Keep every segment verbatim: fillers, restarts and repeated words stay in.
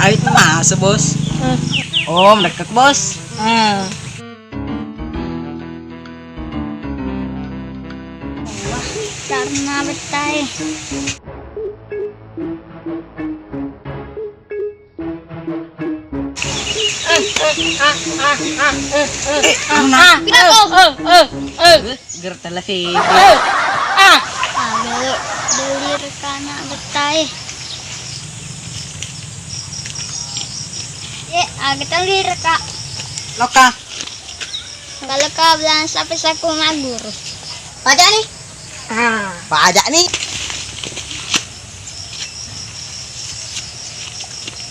Awit masa, Bos. Hmm. Oh, mereka, Bos. Hmm. Wah, karena betai. Eh, Luna. Ah, pinatu. Eh, eh, eh, eh. Ger telah sih. Eh, ah. Aduh, beli rekana betai. Eh, aga teli reka. Loka. Kalau kau bilang siapa saku magur. Pajak nih. Ah. Pajak nih.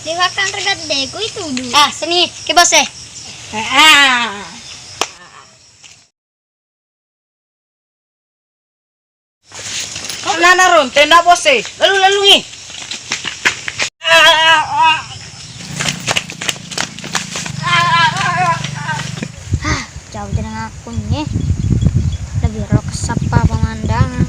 Di makan regade ku itu dulu. Ah, seni, ke bos eh. Ah. Nana ron, tenda bos eh. Lalu, lalu nih. Hah, jauh jeneng aku nih. Lebih ro kesapa pemandangan.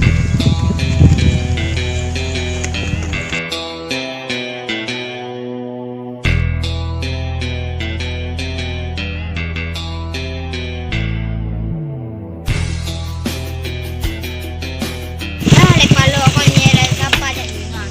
Ah, le palo ko nyere sapa de lima.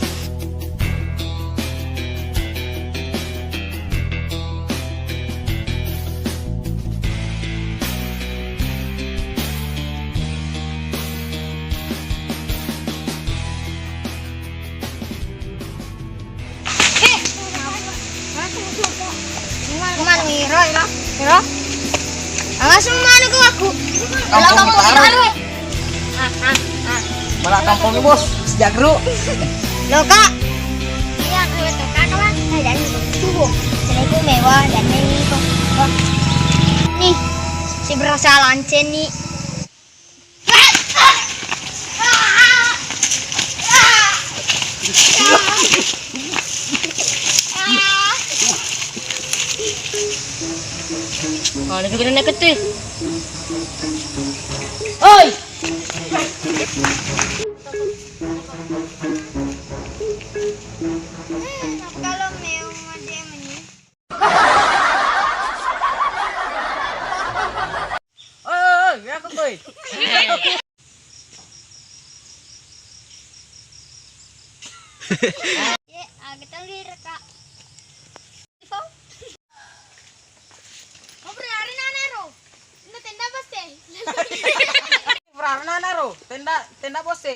Manu iro, iro, iro. Awas manu ku aku. Kampung baru. Ah, ah, ah. Malah kampung bos, sejak dulu. Lo kak. Iya, kalau itu kak, kawan. Nah, dan itu. Sini itu mewah dan ini itu. Wah. Nih, si berasa lancen nih. Ah, ini bikin enak kecil. Oi. Kalau mau ada yang menyi- Oi, oi, oi, aku koi. Ye, ah, kita lirik, Kak. Mau berlari nana ro. Ini tenda bos eh. Berlari nana ro. Tenda, tenda bos eh.